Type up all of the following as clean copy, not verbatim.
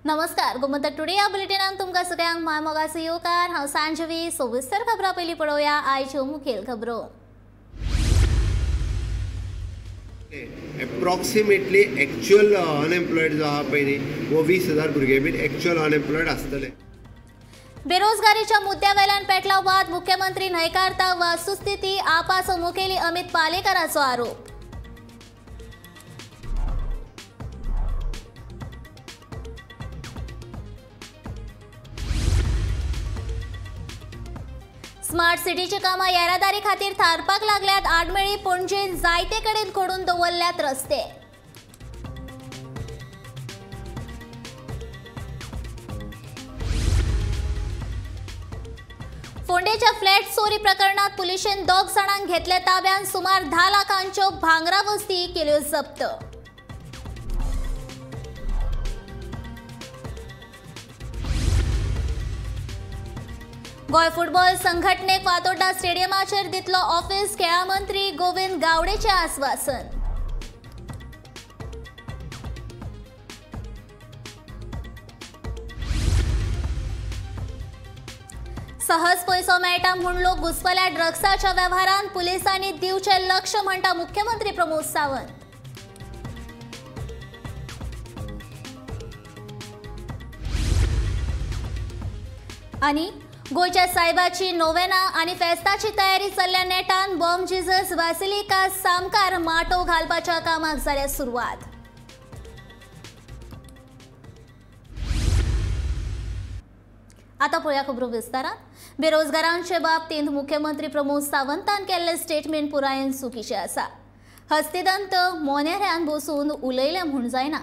नमस्कार, गोमंतक टुडे या बुलेटिनान तुमकां सगळ्यांक my मोगाचो येवकार। हांव सांजवी। सविस्तर खबरां पयलीं पळोवया आयच्यो मुखेल खबरो। एप्रॉक्सिमेटली एक्चुअल अनएम्प्लॉयड जो आहा पळय न्ही वो 20,000 भुरगे बीन एक्चुअल अनएम्प्लॉयड आसतले। बेरोजगारीच्या मुद्द्यावेल्यान पेटला वाद, मुख्यमंत्री न्हयकारता वस्तुस्थिती, आपाचो मुखेली अमित पालेकराचो आरोप। स्मार्ट सिटीची कामां येरादारी खातीर थारपाक लागल्यात, आडमेळी पणजेन जायते कडेन खोडून दवरल्यात रस्ते। फोंडेच्या फ्लॅट चोरी प्रकरणात पुलिशेन 2 जाणांक घेतले ताब्यात, सुमार 10 लाखांच्यो भांगरा वस्ती केल्यो जप्त। गोंय फुटबॉल संघटनेक फातोड्डा स्टेडियमाचेर दितलो ऑफिस, खेळां मंत्री गोविंद गावडेचे आस्वासन। सहज पैसो मेळटा म्हूण लोक घुसपल्या ड्रग्साच्या वेव्हारांत, पुलिसांनी दिवचें लक्ष म्हणटा मुख्यमंत्री प्रमोद सावंत। आनी गोंयच्या सायबाची नोवेना आनी फेस्ताची तयारी चल्ल्या नेटान, बॉम जीजस बासिलिका सामकार माटो घालपाच्या कामाक जाल्या सुरवात। आता पळोवया खबरो विस्तारान। बेरोजगारांचे बाबतींत मुख्यमंत्री प्रमोद सावंतान केल्लें स्टेटमेंट पुरायेन चुकीचें आसा। हस्तिदंत मोनेऱ्यान बसून उलयलें म्हूण जायना,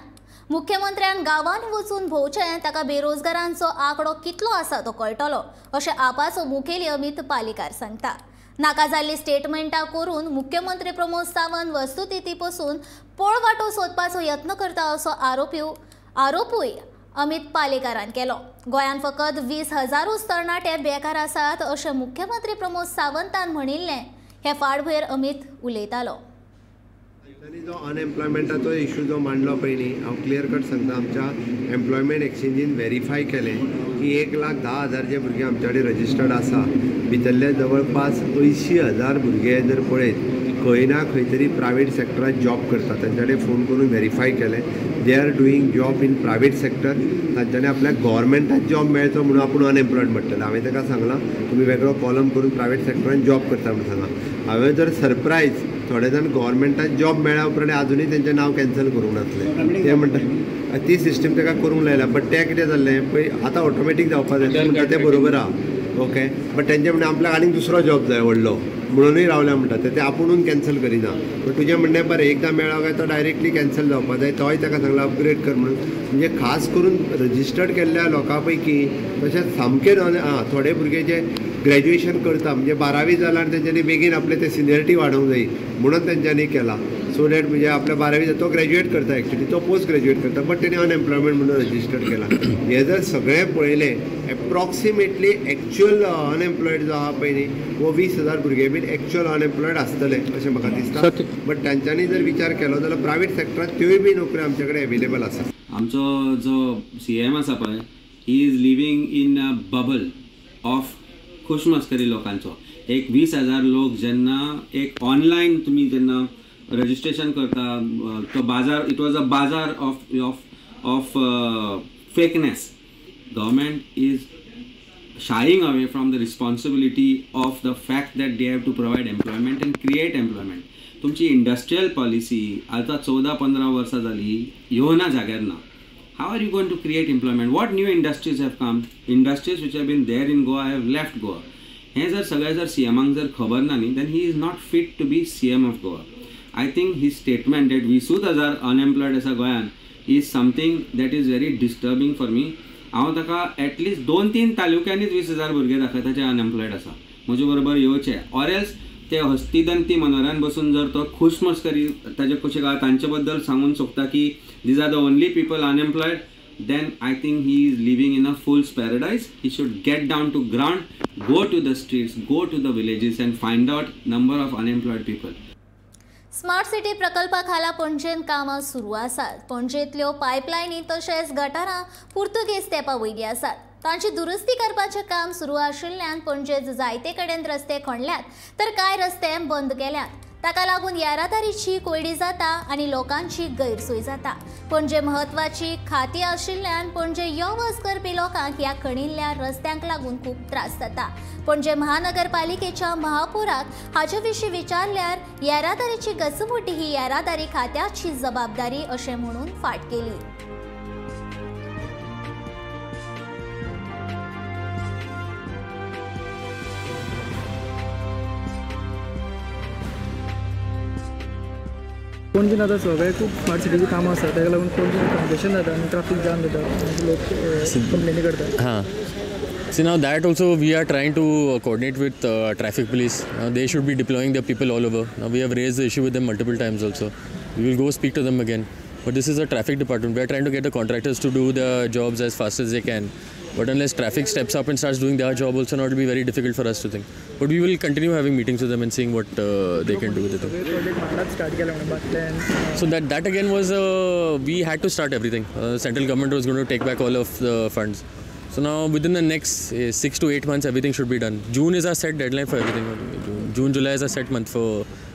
मुख्यमंत्र्यान गांवांनी वचून भोंवचें, ताका बेरोजगारांचो आंकडो कितलो आसा तो कळटलो अशें आपाचो मुखेली अमित पालेकार सांगता। नाका जाल्ली स्टेटमेंटां करून मुख्यमंत्री प्रमोद सावंत वस्तुस्थिती पसून पळवाटो सोदपाचो यत्न करता असो आरोपूय अमित पालेकारान केलो। गोंयांत फकत 20,000 तरणाटे बेकार आसात अशें मुख्यमंत्री प्रमोद सावंतान म्हणिल्लें। हे फाटभुंयेर अमित उलयतालो। तांणी जो अनएम्प्लॉयमेंटाचो इशू जो मांडलो पळय न्ही, हांव क्लियर कट सांगता, आमच्या एम्प्लॉयमेंट एक्सचेंजीन वेरीफाय केलें की 1,10,000 जे भुरगे आमच्या कडेन रजिस्टर्ड आसा, भितरले जवळपास 80,000 भुरगे जर पळयत खंय ना खंय तरी प्रायवेट सेक्टरान जॉब करता। तांच्या कडेन फोन करून वेरीफाय केलें, they are doing job in private sector. तांच्यांनी आपल्याक गव्हर्मेंटात जॉब मेळचो म्हणून आपूण अनएम्प्लॉयड म्हणटलें। हांवें ताका सांगलां तुमी वेगळो कॉलम करून प्रायवेट सेक्टरान जॉब करता म्हणून सांगा। हांवें जर सरप्रायज थोडे जाण गव्हर्मेंटान जॉब मेळ्ळ्या उपरांत आजुनूय तेंचें नांव कॅन्सल करूंक नासलें, ते म्हणटा ती सिस्टम ताका करूंक लायला। बट तें कितें जाल्लें पळय आतां ऑटोमॅटीक जावपाक जाय म्हणटा तें बरोबर आहा, ओके। बट तेंचें म्हणणें आपल्याक आनीक दुसरो जॉब जाय व्हडलो म्हणूनय रावल्या म्हणटा, ते आपुणून कॅन्सल करिना। बट तुजें म्हणणें बरें, एकदां मेळ्ळो काय तो डायरेक्टली कॅन्सल जावपाक जाय, तोय ताका सांगला अपग्रेड कर म्हणून। म्हणजे खास करून रजिस्टर्ड केल्ल्या लोकां पैकी तशेंच सामकें आं थोडे भुरगे जे ग्रॅज्युएशन करता म्हणजे 12वी जालां आनी तेंच्यांनी बेगीन आपलें तें सिनियरिटी वाडोवंक जाय म्हणून तेंच्यांनी केलां, सो that म्हणजे आपल्या 12वी तो ग्रॅज्युएट करता, एक्चुअली तो पोस्ट ग्रॅज्युएट करता, बट तेणी अनएम्प्लॉयमेंट म्हणून रजिस्टर्ड केलां। हें जर सगळें पळयलें एप्रॉक्सिमेटली एक्चुअल अनएम्प्लॉयड जो आहा पळय न्ही वो 20,000 भुरगे बीन एक्चुअल अनएम्प्लॉयड आसतले अशें म्हाका दिसता। बट तांच्यांनी जर विचार केलो जाल्यार प्रायवेट सेक्टरांत त्योय बी नोकऱ्यो आमचे कडेन एवेलेबल आसा। आमचो जो सीएम आसा पळय, he is living in a bubble of खुशमस्करी लोकांचो। एक 20,000 लोक जेन्ना एक ऑनलायन तुमी जेन्ना रजिस्ट्रेशन करता तो बाजार, it was a bazaar of of of fakeness. Government is shying away from the responsibility of the fact that they have to provide employment and create employment. तुमची इंडस्ट्रियल पॉलिसी आतां 14-15 वर्सां जाली येवना जाग्यार ना। How are you going to create employment? What new industries have come? Industries which have been there in Goa have left Goa. हें जर सगळें जर सीएमाक जर खबर ना न्ही, then he is not fit to be CM of Goa. I think his statement that 20,000 unemployed आसा गोंयांत is something that is very disturbing for me. हांव ताका एटलिस्ट 2-3 तालुक्यांनीच 20,000 भुरगे दाखयता जे अनएम्प्लॉयड आसा, म्हजे बरोबर येवचे। ऑर एल्स ते हस्तिदंती मनोऱ्यान बसून जर तो खुशमस्करी ताजे कुशीक आहा तांचे बद्दल सांगून सोदता की these are the only people unemployed, then I think he is living in a fool's paradise. He should get down to ground, go to the streets, go to the villages and find out number of unemployed people. Smart city प्रकल्पा खाला पणजेन कामां सुरू आसात. पणजेंतल्यो पायपलायनी तशेंच गटारां पुर्तुगेज तेंपा वयली आसात. तांची दुरुस्ती करपाचें काम सुरू आशिल्ल्यान पणजेंत जायते कडेन रस्ते खणल्यात तर कांय रस्ते बंद केल्यात. ताका लागून येरादारीची कोंयडी जाता आनी लोकांची गैरसोय जाता. पणजे म्हत्वाची खाती आशिल्ल्यान पणजे यो वच करपी लोकांक ह्या खणिल्ल्या रस्त्यांक लागून खूब त्रास जाता. पणजे महानगरपालिकेच्या महापौराक हाचे विशीं विचारल्यार येरादारीची घसघुटी ही येरादारी खात्याची जबाबदारी अशें म्हणून फाट केली. पणजेन आतां सगळें खूब स्मार्ट सिटीची कामां आसा, ताका लागून पणजेन कंजेशन जाता आनी ट्राफीक जाम जाता, लोक कंप्लेनी करतात. हां, See now that also we are trying to coordinate with traffic police. Now they should be deploying their people all over. Now we have raised the issue with them multiple times also. We will go speak to them again. But this is a traffic department. We are trying to get the contractors to do their jobs as fast as they can. But unless traffic steps up and starts doing their job also, now it will be very difficult for us to think. But we will continue having meetings with them and seeing what they can do with it. So that again was, we had to start everything. Central government was going to take back all of the funds. So now within the next 6 to 8 months, everything should be done. June is our set deadline for everything. June, July is our set month for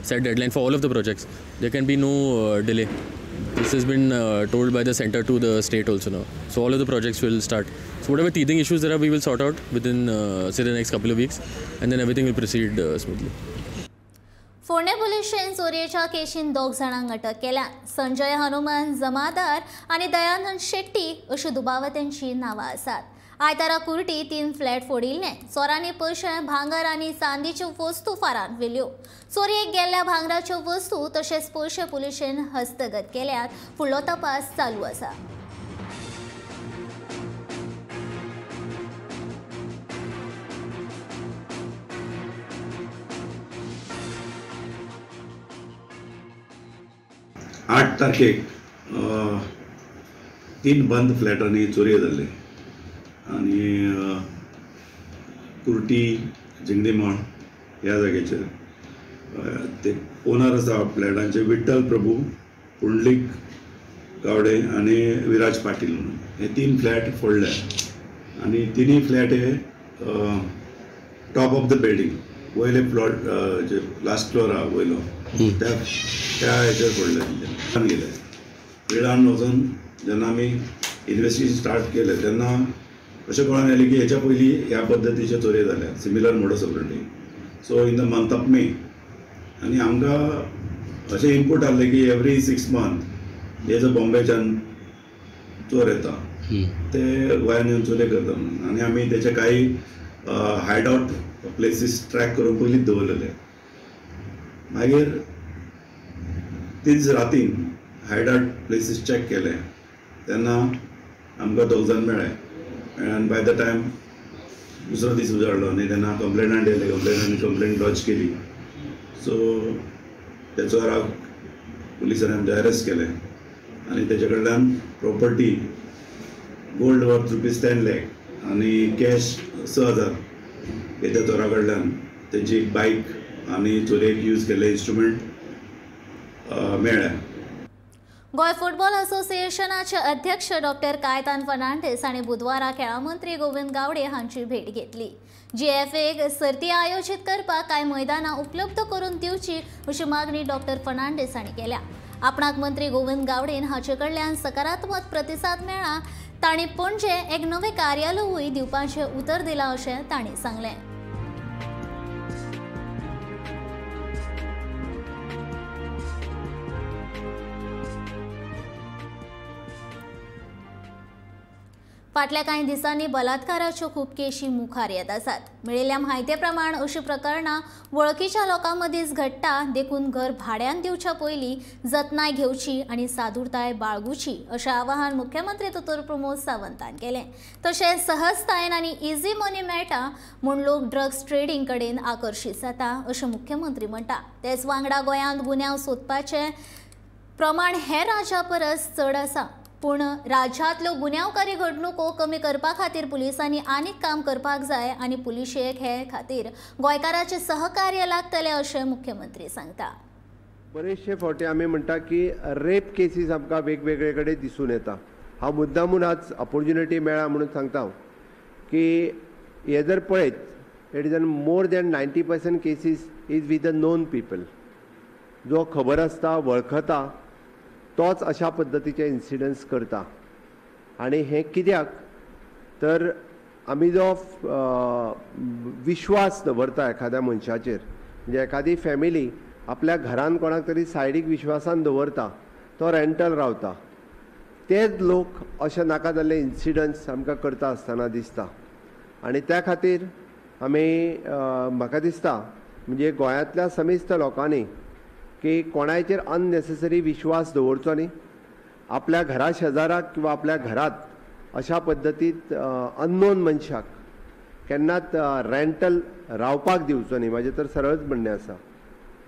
set deadline for all of the projects. There can be no delay. This has been told by the center to the state also now. So all of the projects will start. So whatever teething issues there are, we will sort out within say the next couple of weeks, and then everything will proceed smoothly. फोंडें पुलिशेन चोरयेच्या केशीन 2 जाणांक अटक केल्या. संजय हनुमान जमादार आनी दयानंद शेट्टी अशी दुबावत्यांची नांवां आसात. आयतारा Kurti 3 flat फोडिल्ले. चोरांनी पयशे, भांगर आनी चांदीच्यो वस्तू फारान व्हेल्यो. चोरयेक गेल्ल्या भांगराच्यो वस्तू तशेंच पयशे पुलिशेन हस्तगत केल्यात. फुडलो तपास चालू आसा. आठ तारखेक 3 बंद फ्लॅटांनी चोरयो जाल्ले आनी कुर्टी जिंगडीमळ ह्या जाग्याचेर ते ओनर आसा फ्लॅटांचे विठ्ठल प्रभू, पुंडलीक गावडे आनी विराज पाटील म्हणून हे 3 फ्लॅट फोडले आनी तिनूय फ्लॅट हे टॉप ऑफ the building वयले प्लॉट जे लास्ट फ्लोर आहा वयलो त्या त्या हेचेर फोडले गेले. वेळान वचून जेन्ना आमी इन्वेस्टिगेशन स्टार्ट केलें तेन्ना अशें कळोन आयलें की हेच्या पयलीं ह्या पद्दतीच्यो चोरयो जाल्या, similar modus operandi. So in the month of May आनी आमकां अशें इनपूट आहलें की एवरी 6 मंथ हे जो बॉम्बेच्यान चोर येता ते गोंयान येवन चोरयो करता म्हणून, आनी आमी तेचे कांय हायड आउट प्लेसीस ट्रॅक करून पयलींच दवरलेले. मागीर तीच रातीन हायड आउट प्लेसीस चॅक केले तेन्ना आमकां 2 जाण मेळ्ळे. आनी बाय the time दुसरो दीस उजाडलो आनी तेन्ना कंप्लेनंट येयले, कंप्लेनंटान कंप्लेन लॉज केली. सो त्या चोराक पुलिसांनी आमचे अरेस्ट केले आनी तेजे कडल्यान प्रॉपर्टी गोल्ड वर्थ ₹10 लाख आनी कॅश 6,000 हे त्या चोरा कडल्यान, तेजी एक बायक आनी चोरयेक यूज केल्ले इन्स्ट्रुमेंट मेळ्ळे. गोंय फुटबॉल असोसिएशनाचे अध्यक्ष डॉक्टर कायतान फर्नांडीस हांणी बुधवारा खेळां मंत्री गोविंद गावडे हांची भेट घेतली. जीएफएक सर्ती आयोजीत करपाक कांय मैदानां उपलब्ध करून दिवची अशी मागणी डॉक्टर फर्नांडीस हांणी केल्या. आपणाक मंत्री गोविंद गावडेन हाचे कडल्यान सकारात्मक प्रतिसाद मेळ्ळा. तांणी पणजे एक नवें कार्यालयूय दिवपाचें उतर दिलां अशें तांणी सांगलें. फाटल्या कांय दिसांनी बलात्काराच्यो खूब केशी मुखार येत आसात. मेळिल्ल्या म्हायती प्रमाण अशी प्रकरणां वळखीच्या लोकां मदींच घडटा, देखून घर भाड्यान दिवच्या पयलीं जतनाय घेवची आनी सादूरताय बाळगुची अशें आवाहन मुख्यमंत्री दोतोर प्रमोद सावंतान केलें. तशेंच सहजतायेन आनी इझी मनी मेळटा म्हूण लोक ड्रग्स ट्रेडींग कडेन आकर्शीत जाता अशें मुख्यमंत्री म्हणटा. तेच वांगडा गोंयांत गुन्यांव सोदपाचें प्रमाण हेर राज्यां परस चड आसा, पूण राज्यांतल्यो गुन्यांवकारी घडणुको कमी करपा खातीर पुलिसांनी आनीक काम करपाक जाय आनी पुलिशेक हे खातीर गोंयकाराचें सहकार्य लागतलें अशें मुख्यमंत्री सांगता. बरेचशे फावटी आमी म्हणटा की रेप केसीस आमकां वेगवेगळे कडेन दिसून येता. हांव मुद्दामून आज ऑपोर्च्युनिटी मेळ्ळा म्हणून सांगता हांव की हे जर पळयत it is an more than 90% cases is with the known people. जो खबर आसता, वळखता, तोच अशा पद्दतीचे इन्सिडंट्स करता. आनी हें कित्याक तर आमी जो विश्वास दवरता एखाद्या मनशाचेर, म्हणजे एखादी फॅमिली आपल्या घरान कोणाक तरी सायडीक विश्वासान दवरता, तो रेंटल रावता, तेच लोक अशे नाका जाल्ले इन्सिडंट्स आमकां करता आसतना दिसता. आनी त्या खातीर आमी म्हाका दिसता म्हणजे गोंयांतल्या समेस्त लोकांनी की कोणायचेर अननेसेसरी विश्वास दवरचो न्ही. आपल्या घरा शेजाराक किंवा आपल्या घरांत अशा पद्दतीत अननोन मनशाक केन्नाच रेंटल रावपाक दिवचो न्ही. म्हाजें तर सरळच म्हणणें आसा,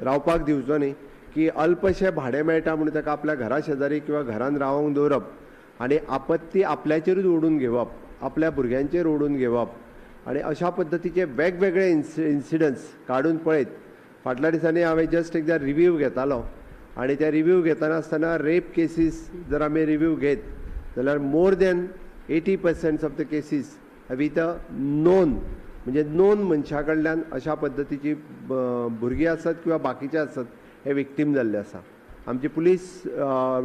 रावपाक दिवचो न्ही की अल्पशें भाडें मेळटा म्हणून ताका आपल्या घरा शेजारी किंवा घरान रावंक दवरप आनी आपत्ती आपल्याचेरूच ओडून घेवप, आपल्या भुरग्यांचेर ओडून घेवप आनी अशा पद्दतीचे वेगवेगळे इन्सिडंट्स काडून पळयत. फाटल्या दिसांनी हांवें जस्ट एकदां रिव्यू घेतालो आनी त्या रिव्यू घेतना आसतना रेप केसीस जर आमी रिव्यू घेत जाल्यार more than 80% of the cases with a known, म्हणजे नोन मनशा कडल्यान अशा पद्दतीची भुरगीं आसत किंवा बाकीचे आसत हे विक्टीम जाल्ले आसा. आमची पुलीस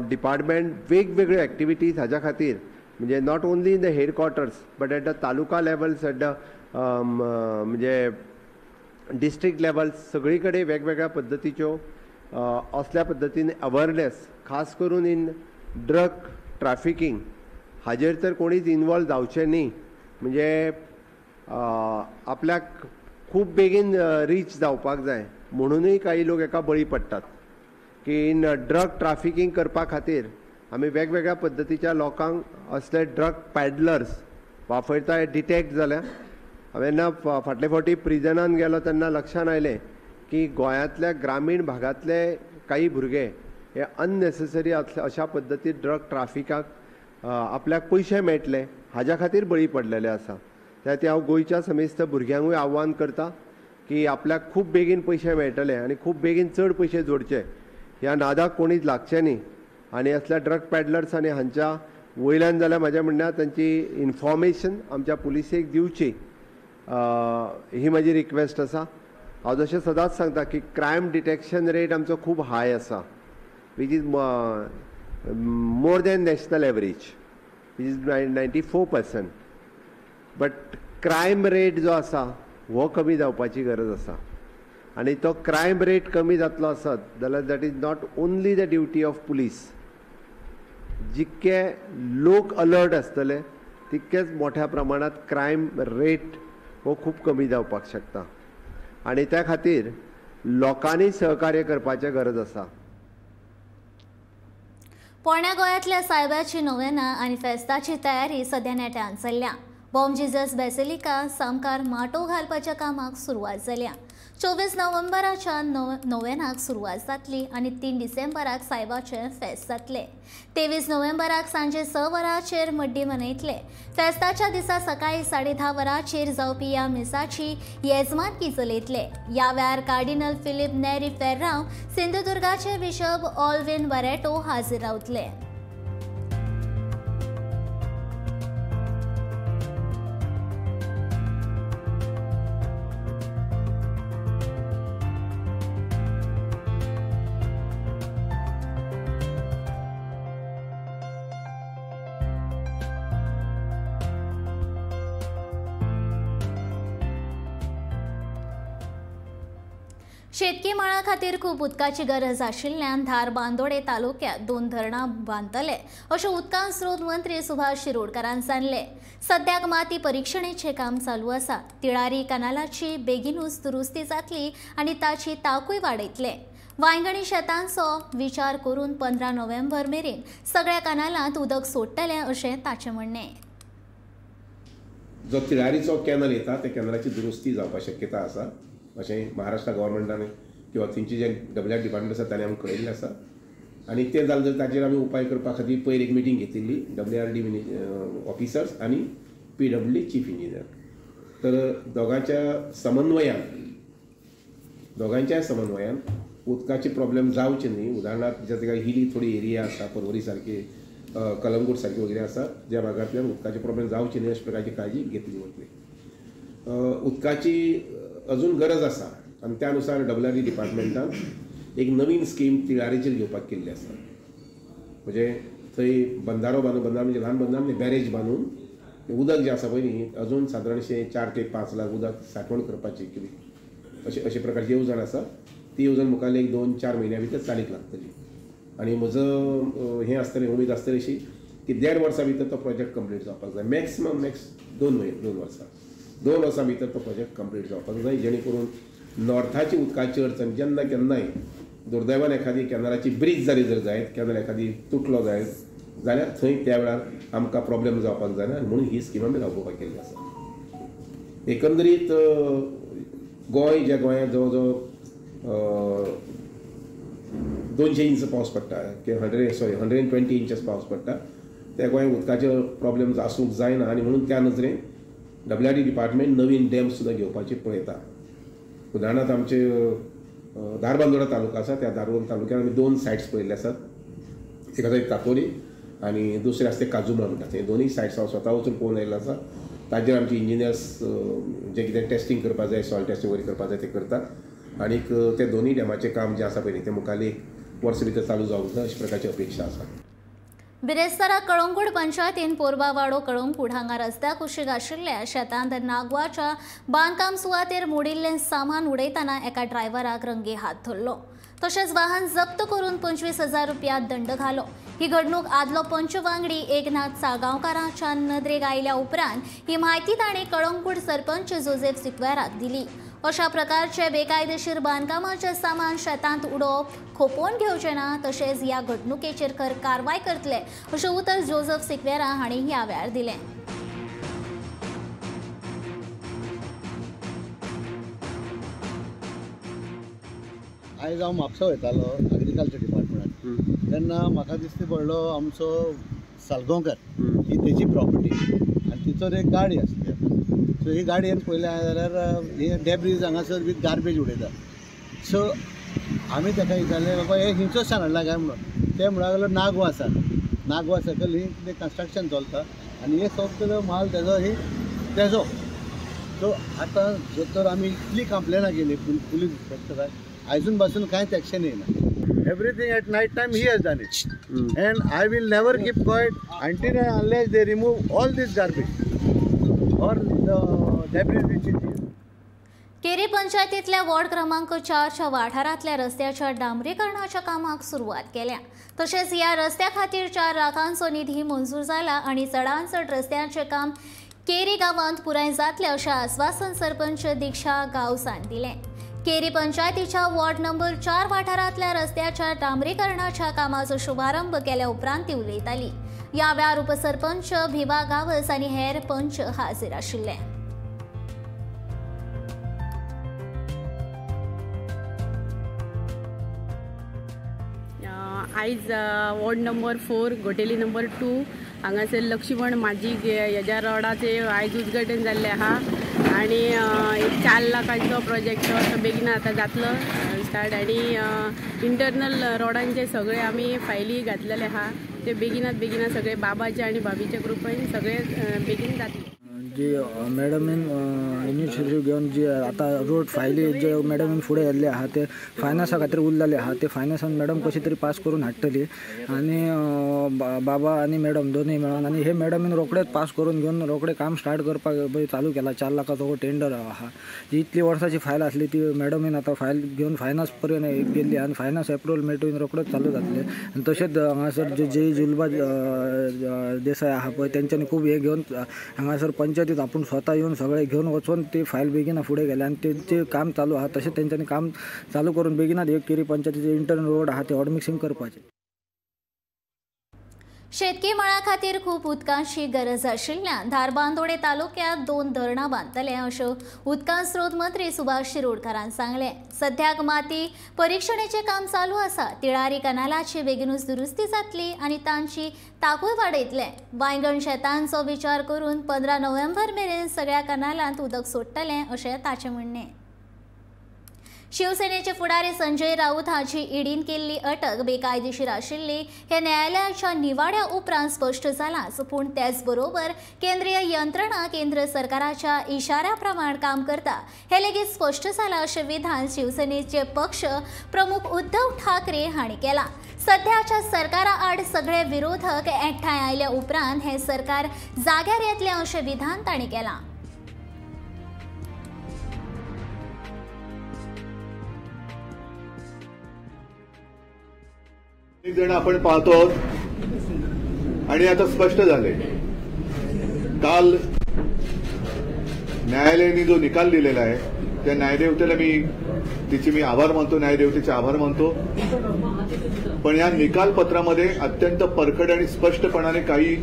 डिपार्टमेंट वेगवेगळ्यो एक्टिविटीज हाज्या खातीर, म्हणजे not only in the headquarters but at the taluka levels, at the म्हणजे डिस्ट्रिक्ट लेवल्स, सगळी कडेन वेगवेगळ्या पद्दतीच्यो असल्या पद्दतीन अवेरनेस, खास करून इन ड्रग ट्रॅफिकींग हाजेर तर कोणीच इनवॉल्व जावचें न्ही. म्हणजे आपल्याक खूब बेगीन रीच जावपाक जाय म्हणूनय काही लोक एका बळी पडटात की इन ड्रग ट्राफिकींग करपा खातीर आमी वेगवेगळ्या पद्दतीच्या लोकांक असले ड्रग पॅडलर्स वापरता हे डिटेक्ट जाल्या. हांवें जेन्ना फाटले फावटी प्रिजनान गेलो तेन्ना लक्षान आयलें की गोंयांतल्या ग्रामीण भागांतले काही भुरगे हे अननेसेसरी अशा पद्दतीन ड्रग ट्राफिकाक आपल्याक पयशे मेळटले हाज्या खातीर बळी पडलेले आसा. त्या खातीर हांव गोंयच्या समेस्त भुरग्यांकूय आव्हान करता की आपल्याक खूब बेगीन पयशे मेळटले आनी खूब बेगीन चड पयशे जोडचे ह्या नादाक कोणीच लागचे न्ही. आनी असल्या ड्रग पॅडलर्स आनी हांच्या वयल्यान जाल्यार म्हाजें म्हणणें तांची इन्फॉर्मेशन आमच्या पुलिसेक दिवची ही म्हाजी रिक्वेस्ट आसा. हांव जशें सदांच सांगता की क्रायम डिटेक्शन रेट आमचो खूब हाय आसा, which is more than national average, which is 94%. But crime rate जो आसा हो कमी जावपाची गरज आसा आनी तो क्रायम रेट कमी जातलो आसत जाल्यार that is not only the duty of police. जितके लोक अलर्ट आसतले तितकेच मोठ्या प्रमाणात क्रायम रेट हो खूब कमी जावपाक शकता आनी त्या खातीर लोकांनी सहकार्य करपाचें गरज आसा. पोरण्या गोंयांतल्या सायबाची नोवेना आनी फेस्ताची तयारी सध्या नेटान चल्ल्या. बॉम जिजस बेसिलिका सामकार माटोव घालपाच्या कामाक सुरवात जाल्या. 24 नोव्हेंबराच्या नोवेनाक सुरवात जातली आनी 3 डिसेंबराक सायबाचें फेस्त जातलें. 23 नोव्हेंबराक सांजे 6 वरांचेर मड्डी मनयतले. फेस्ताच्या दिसा सकाळी 10:30 वरांचेर जावपी ह्या मिसाची येजमानकी चलयतले. ह्या वेळार कार्डिनल फिलीप नेरी फेर्रांव, सिंधुदुर्गाचे बिशप ऑल्विन बरेटो हाजीर रावतले. शेतकी मळा खातीर खूब उदकाची गरज आशिल्ल्यान धार बांदोडे तालुक्यात 2 धरणां बांदतले अशें उदकां स्रोत मंत्री सुभाष शिरोडकारान सांगलें. सद्याक माती परिक्षणेचें काम चालू आसा. तिळारी कनालाची बेगीनूच दुरुस्ती जातली आनी ताची ताकूय वाडयतले. वांयगणी शेतांचो विचार करून 15 नोव्हेंबर मेरेन सगळ्या कनालांत उदक सोडटलें अशें ताचें म्हणणें. जो तिळारीचो कॅनल येता त्या कॅनलाची दुरुस्ती जावपाक शक्यता आसा अशें महाराष्ट्र गव्हर्मेंटान किंवा थंयचे जे डब्ल्यू आर डिपार्टमेंट आसा ताणें आमकां कळयल्लें आसा आनी तें जालें जाल्यार ताचेर आमी उपाय करपा खातीर पयर एक मिटींग घेतिल्ली डब्ल्यू आर डी ऑफिसर्स आनी P W D chief engineer. तर दोगांच्या समन्वयान उदकाचे प्रॉब्लेम जावचे न्ही. उदाहरणार्थ ज्या जाग्यार हिली थोडी एरिया आसा, पर्वरी सारकी, कलंगूट सारकी वगैरे आसा, ज्या भागांतल्यान उदकाचे प्रॉब्लेम जावचे न्ही अशा प्रकारची काळजी घेतली वतली. उदकाची अजून गरज आसा आनी त्या नुसार डब्ल्यू आर डी डिपार्टमेंटान एक नवीन स्कीम तिळारीचेर घेवपाक केल्ली आसा. म्हणजे थंय बंधारो बांदून, बंधारो म्हणजे ल्हान बंधारो न्ही, बॅरेज बांदून उदक जें आसा पळय न्ही अजून सादारणशें 4 ते 5 लाख उदक सांठवण करपाची कितें अशे अशे प्रकारची येवजण आसा. ती येवजण मुखार एक 2-4 म्हयन्या भितर चालीक लागतली आनी म्हजो हें आसतलें, उमेद आसतली अशी की 1.5 वर्सां भितर तो प्रोजेक्ट कंप्लीट जावपाक जाय. मॅक्सिमम मॅक्स 2 वर्सां, 2 वर्सां भितर तो प्रोजेक्ट कंप्लीट जावपाक जाय, जेणे करून नॉर्थाची उदकाची अडचण जेन्ना केन्नाय दुर्दैवान एखादी कॅनलाची ब्रीज जाली जर जायत, कॅनल एखादी तुटलो जायत जाल्यार थंय त्या वेळार आमकां प्रॉब्लेम जावपाक जायना आनी म्हणून ही स्कीम आमी राबोवपाक केल्ली आसा. एकंदरीत गोंय, ज्या गोंयांत जवळ जवळ 200 इंच पावस पडटा किंवा 120 इंचेस पावस पडटा, त्या गोंयांत उदकाचे प्रॉब्लेम्स आसूंक जायना आनी म्हणून त्या नदरेन डब्ल्यू आर डी डिपार्टमेंट नवीन डॅम सुद्दां घेवपाची पळयता. उदाहरणार्थ आमचे धारबांदोडा तालुका आसा, त्या धारबांदोडा तालुक्यान आमी 2 सायट्स पळयल्ले आसात. एक आसा एक तातोरी आनी दुसरें आसा तें काजुमा म्हणटा. ते दोनूय सायट्स हांव स्वता वचून पळोवन आयिल्लो आसा. ताजेर आमचे इंजिनियर्स जे कितें टेस्टींग करपाक जाय, सॉयल टेस्टींग वगैरे करपाक जाय ते करतात आनीक ते दोनूय डॅमाचें काम जें आसा पळय तें मुखार एक वर्स भितर चालू जावंक जाय अशे प्रकारची अपेक्षा आसा. बिरेस्तारा कळंगूट पंचायतीन पोरबावाडो कळंगूट हांगा रस्त्या कुशीक आशिल्ल्या शेतांत नागवाच्या बांदकाम सुवातेर मोडिल्लें सामान उडयतना एका ड्रायव्हराक रंगे हात धरलो. तशेंच वाहन जप्त करून 25,000 रुपया दंड घालो. ही घडणूक आदलो पंच वांगडी एकनाथ साळगांवकाराच्या नदरेक आयल्या उपरांत ही म्हायती ताणें कळंगूट सरपंच जोसेफ सिक्वेराक दिली. अशा प्रकारचे बेकायदेशीर बांदकामाचें सामान शेतांत उडोवप खोपोवन घेवचें ना, तशेंच ह्या घडणुकेचेर खर कारवाय करतले अशें उतर जोसेफ सिक्वेरा हांणी ह्या वेळार दिलें. आयज हांव म्हापसा वयतालो एग्रीकल्चर डिपार्टमेंटान, तेन्ना म्हाका दिश्टी पडलो आमचो सालगांवकर ही तेजी प्रॉपर्टी आनी तिचो एक गाडी आसली. सो ही गाडयेन पयलें जाल्यार हे डेब्रीज हांगासर वीथ गार्बेज उडयता. सो आमी ताका विचारलें, बाबा हे हिंचोसान हाडला काय म्हणून. ते म्हणूंक लागलो नागवा आसा, नागवा सकयल ही कितें कन्स्ट्रक्शन चलता आनी हे सगळो माल तेजो ही तेजो. सो आतां जर तर आमी इतली कंप्लेनां केली पुलीस इन्स्पेक्टराक, आयजून पासून कांयच एक्शन येयना. Everything at night time he has done it and I will never keep quiet until and unless they remove all this garbage or the debris which is here. Keri पंचायतीतल्या ward क्रमांक 4च्या वाठारांतल्या रस्त्याच्या डांबरीकरणाच्या कामाक सुरवात केल्या. तशेंच ह्या रस्त्या खातीर 4 लाखांचो निधी मंजूर जाला आनी चडांत चड रस्त्यांचें काम केरी गांवांत पुराय जातलें अशें आस्वासन सरपंच दीक्षा गांवसान दिलें. केरी पंचायतीच्या वॉर्ड नंबर 4 वाठारांतल्या रस्त्याच्या डांबरीकरणाच्या कामाचो शुभारंभ केल्या उपरांत ती उलयताली. ह्या वेळार उपसरपंच भिवा गांवस आनी हेर पंच हाजीर आशिल्ले. आयज वॉर्ड नंबर 4 घोटेली नंबर 2 हांगासर लक्ष्मण माजी हेज्या रोडाचें आयज उद्घाटन जाल्लें आहा आनी एक 4 लाखांचो प्रोजेक्ट तो बेगीन आतां जातलो स्टार्ट आनी इंटरनल रोडांचे सगळे आमी फायली घातलेले आहा ते बेगिनात बेगिना सगळे बाबाचे आनी भाभीच्या ग्रुपान सगळे बेगीन जातले. जी मॅडमीन इनिशिएटीव घेवन जी आतां रोड फायली जे मॅडमीन फुडें येल्ले आहा ते फायनान्सा खातीर उरलेले आहा ते फायनान्सान मॅडम कशी तरी पास करून हाडटली आनी बाबा आनी मॅडम दोनूय मेळोन आनी हे मॅडमीन रोखडेच पास करून घेवन रोखडे काम स्टार्ट करपाक चालू केला. 4 लाखाचो हो टेंडर आहा. जी इतली वर्साची फायल आसली ती मॅडमीन आतां फायल घेवन फायनान्स पर्यंत गेल्ली आनी फायनान्स एप्रुवल मेळटून रोखडेच चालू जातले. आनी तशेंच हांगासर जे जे जुलबा देसाय आहा पळय तेंच्यांनी खूब हे घेवन हांगासर पंचायत आपूण स्वता येवन सगळे घेवन वचून ती फायल बेगीन फुडें गेले आनी तेंचें काम चालू आहा. तशें तेंच्यांनी काम चालू करून बेगिनात एक केरी पंचायतीचे इंटरनल रोड आहा ते हॉटमिक्सिंग करपाचें. शेतकी मळा खातीर खूब उदकाची गरज आशिल्ल्यान धारबांदोडे तालुक्यात 2 धरणां बांदतले अशें उदका स्रोत मंत्री सुभाष शिरोडकारान सांगलें. सद्याक माती परिक्षणेचें काम चालू आसा. तिळारी कनालाची बेगीनूच दुरुस्ती जातली आनी तांची ताकूय वाडयतले. वांयगण शेतांचो विचार करून 15 नोव्हेंबर मेरेन सगळ्या कनालांत उदक सोडटले अशें ताचें म्हणणें. शिवसेनेचे फुडारी संजय राऊत हांची ईडीन केल्ली अटक बेकायदेशीर आशिल्ली हे न्यायालयाच्या निवाड्या उपरांत स्पश्ट जालांच, पूण त्याच बरोबर केंद्रीय यंत्रणा केंद्र सरकाराच्या इशाऱ्या प्रमाण काम करता हे लेगीत स्पश्ट जालां अशें विधान शिवसेनेचे पक्ष प्रमुख उद्धव ठाकरे हांणी केलां। सध्याच्या सरकारा आड सगळे विरोधक एकठांय आयल्या उपरांत हे सरकार जाग्यार येतलें अशें विधान तांणी केलां। जण आपण पाहतो आणि आता स्पष्ट झाले, काल न्यायालयाने जो निकाल दिलेला आहे त्या न्यायदेवतेला मी आभार मानतो, न्यायदेवतेचे आभार मानतो। पण या निकालपत्रामध्ये अत्यंत परखड आणि स्पष्टपणाने काही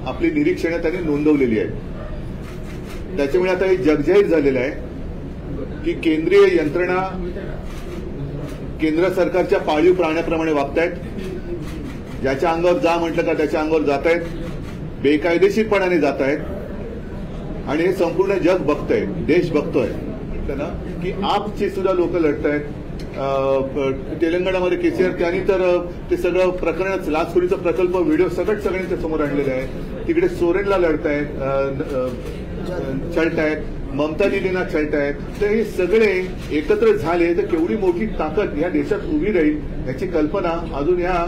आपली निरीक्षणं त्यांनी नोंदवलेली आहेत। त्याच्यामुळे आता हे जगजाहीर झालेलं आहे की केंद्रीय यंत्रणा केंद्र सरकारच्या पाळीव प्राण्याप्रमाणे वागतायत। ज्याच्या अंगावर जा म्हटलं का त्याच्या अंगावर जात आहेत, बेकायदेशीरपणाने जात आहेत आणि हे संपूर्ण जग बघतंय, देश बघतोय ना की आपची सुद्धा लोक लढतायत। तेलंगणामध्ये केसीआर त्यांनी तर ते सगळं प्रकरणच लाचखोरीचा प्रकल्प व्हिडिओ सगळं सगळ्यांच्या समोर आणलेला आहे। तिकडे सोरेनला लढतायत, छळतायत, ममता दिदींना छळतायत। तर हे सगळे एकत्र झाले तर केवढी मोठी ताकद या देशात उभी राहील याची कल्पना अजून ह्या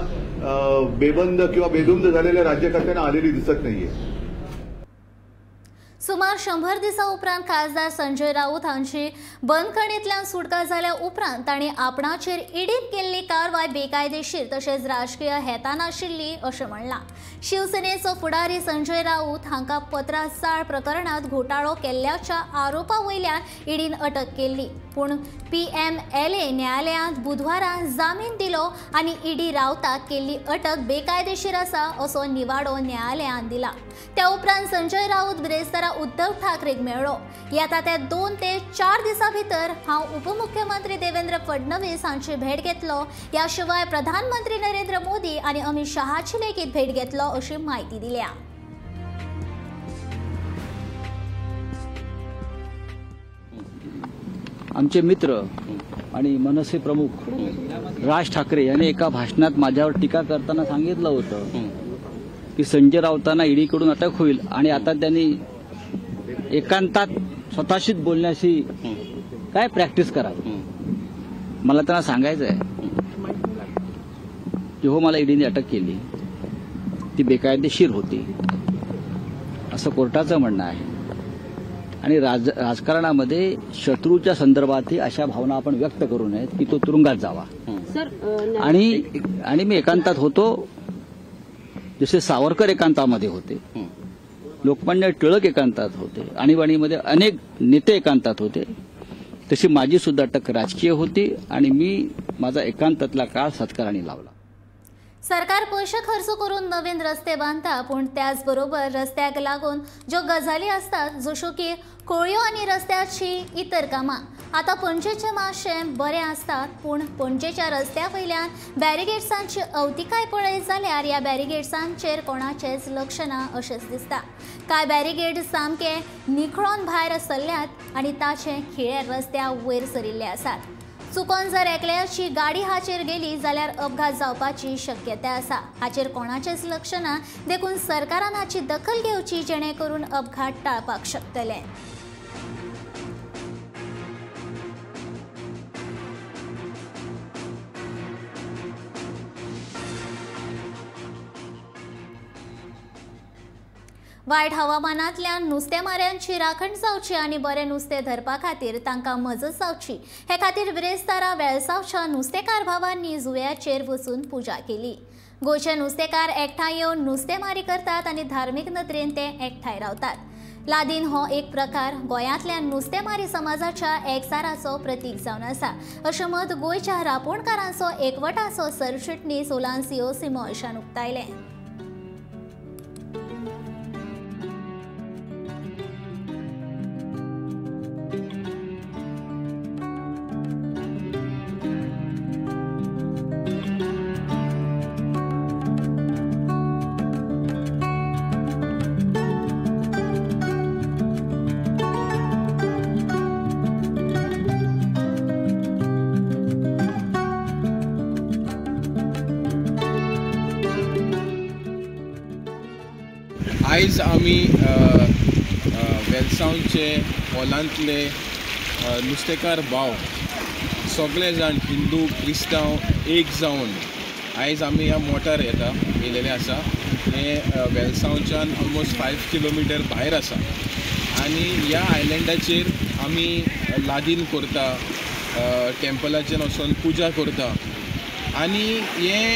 बेबंद किंवा बेधुंद झालेल्या राज्यकर्त्यांना आलेली दिसत नाहीये। सुमार 100 दिसां उपरांत खासदार संजय राऊत हांची बंदखणींतल्यान सुटका जाल्या उपरांत तांणी आपणाचेर ईडीन केल्ली कारवाय बेकायदेशीर तशेंच राजकीय हेतान आशिल्ली अशें म्हणलां। शिवसेनेचो फुडारी संजय राऊत हांकां पत्राचाळ प्रकरणांत घोटाळो केल्ल्याच्या आरोपा वयल्यान ईडीन अटक केल्ली, पूण PMLA न्यायालयांत बुधवारा जामीन दिलो आनी ईडी राऊताक केल्ली अटक बेकायदेशीर आसा असो निवाडो न्यायालयान दिला। त्या उपरांत संजय राऊत बिरेस्तारा उद्धव ठाकरेक मेळ्ळो। येता त्या 2 ते 4 दिसां भितर हांव उपमुख्यमंत्री देवेंद्र फडणवीस हांची भेट घेतलो, ह्या शिवाय प्रधानमंत्री नरेंद्र मोदी आनी अमित शहाची लेगीत भेट घेतलो अशी म्हायती दिल्या। आमचे मित्र आणि मनसे प्रमुख राज ठाकरे यांनी एका भाषणात माझ्यावर टीका करताना सांगितलं होतं की संजय राऊतांना ईडीकडून अटक होईल आणि आता त्यांनी एकांतात स्वतःशीच बोलण्याशी काय प्रॅक्टिस करावी। मला त्यांना सांगायचं आहे की हो, मला ईडीने अटक केली, ती बेकायदेशीर होती असं कोर्टाचं म्हणणं आहे आणि राजकारणामध्ये शत्रूच्या संदर्भातही अशा भावना आपण व्यक्त करू नयेत की तो तुरुंगात जावा। आणि मी एकांतात होतो, जसे सावरकर एकांतामध्ये होते, लोकमान्य टिळक एकांतात होते, आणीबाणीमध्ये अनेक नेते एकांतात होते, तशी माझी सुद्धा अटक राजकीय होती आणि मी माझा एकांतातला काळ सत्काराने लावला। सरकार पयशे खर्च करून नवीन रस्ते बांधता, पूण त्याच बरोबर रस्त्याक लागून ज्यो गजाली आसतात जश्यो की कोळयो आनी रस्त्याची इतर कामां आतां पणजेचे मातशे बरे आसतात, पूण पणजेच्या रस्त्या वयल्यान बॅरिगेट्सांची अवतिकाय पळयत जाल्यार ह्या बॅरिगेट्सांचेर कोणाचेंच लक्ष ना अशेंच दिसता। कांय बॅरिगेट सामके निखळोन भायर सरल्यात आनी ताचे खिळे रस्त्या वयर सरिल्ले आसात। चुकोन जर एकल्याची गाडी हाचेर गेली जाल्यार अपघात जावपाची शक्यता आसा। हाचेर कोणाचेंच लक्ष ना, देखून सरकारान हाची दखल घेवची जेणे करून अपघात टाळपाक शकतले। वायट हवामानांतल्यान नुस्तेमाऱ्यांची राखण जावची आनी बरें नुस्तें धरपा खातीर तांकां मजत जावची हे खातीर बिरेस्तारा वेळसावच्या नुस्तेकार भावांनी जुंव्याचेर वचून पुजा केली। गोंयचे नुस्तेकार एकठांय येवन नुस्तेमारी करतात आनी धार्मीक नदरेन ते एकठांय रावतात। लादीन हो एक प्रकार गोंयांतल्या नुस्तेमारी समाजाच्या एकचाराचो प्रतीक जावन आसा अशें मत गोंयच्या रापोणकारांचो एकवटाचो सरचिटणीस ओलान्सियो सिमोयशान उक्तायलें। आयज आमी वेलसांवचे हॉलांतले नुस्तेकार भाव सगळे जाण हिंदू क्रिस्तांव एक जावन आयज आमी ह्या मोटार येता येयलेले आसा. हें वेलसांवच्यान ऑलमोस्ट 5 किलोमिटर भायर आसा आनी ह्या आयलंडाचेर आमी लादीन करता, टेम्पलाचेर वचोन पुजा करता आनी हें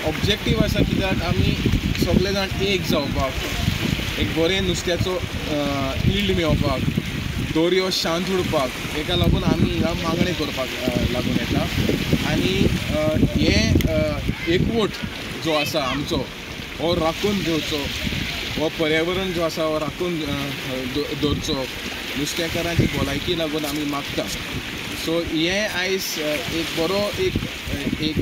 ऑब्जेक्टीव आसा कित्याक आमी सगळे जाण एक जावपाक, एक बरें नुस्त्याचो यील्ड मेळोवपाक, दर्यो शांत उरपाक, हेका लागून आमी हिंगा मागणें करपाक लागून येता. आनी हें एकवट जो आसा आमचो हो राखून घेवचो, हो पर्यावरण जो आसा हो राखून दवरचो, नुस्तेकारांची भलायकी लागून आमी मागता. सो हें आयज एक बरो एक एक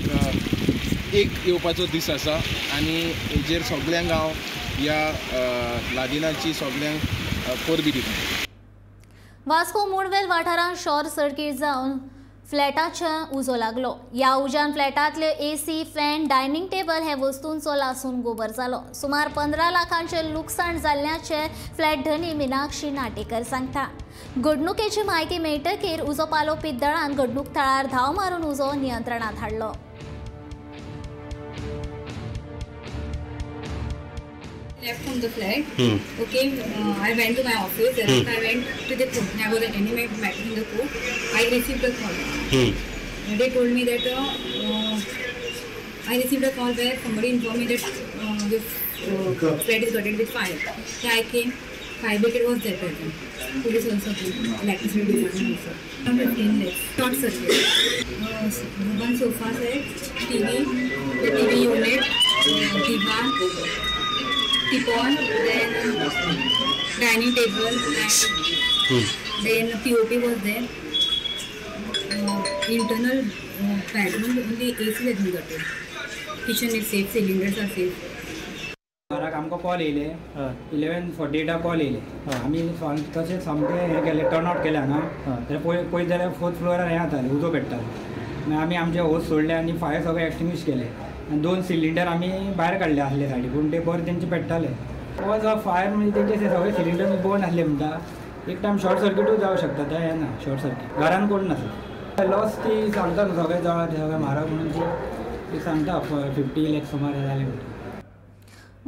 एक येवपाचो दीस आसा आनी हेजेर सगल्यांक हांव ह्या लादिनाची सगल्यांक परबी दिता. वास्को मुणवेल वाठारांत शॉर्ट सर्किट जावन फ्लॅटाचे उजो लागलो. ह्या उज्यान फ्लॅटांतले एसी, फॅन, डायनिंग टेबल हे वस्तूंचो लासून गोबर जालो. सुमार 15 लाखांचे लुकसाण जाल्ल्याचे फ्लॅट धनी मिनाक्षी नाटेकर सांगता. घडणुकेची म्हायती मेळटकीर उजो पालोवपी दळान घडणूक थळार धांव मारून उजो नियंत्रणांत हाडलो. Left from the flat. Okay, I went to my office and I went to the court. I was at any matter in the court. I received a call. They told me that I received a call where somebody informed me that this flat is gutted with fire. So I came. Fire brigade was there present. Police also came. Electricity department also. 15 lakhs. Short circuit. One sofa set, TV, the TV unit, divan, teapot, then dining table, and then POP was there. Internal bedroom, only AC has been gutted. Kitchen is safe, cylinders are safe. घराक आमकां call येयले 11:48 call येयले. आमी तशें सामकें हें केलें, turn out केलें हांगा. जाल्यार पळयत जाल्यार 4th फ्लोरार हें जातालें, उजो पेट्टालो. मागीर आमी आमचे होस सोडले आनी फायर सगळें एक्सटिंग्विश केलें आनी 2 सिलिंडर आमी भायर काडले आसले सायडी, पूण ते बरें तेंचे पेट्टाले. वॉज अ फायर म्हणजे तेंचे सगळे सिलिंडर बर्न आसले म्हणटा. एक टायम शॉर्ट सर्किटूय जावं शकता, तें हें ना शॉर्ट सर्कीट. घरान कोण नासलो. लॉस ती सांगता न्हू सगळें जळा सगळें म्हारग म्हणून ती सांगता 50 लॅक्स सुमार जालें म्हणटा.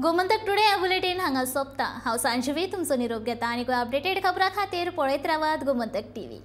गोमंतक टुडे ह्या बुलेटीन हांगा सोंपता. हांव सांजवी तुमचो निरोप घेता आनी अपडेटेड खबरां खातीर पळयत रावात गोमंतक टीव्ही.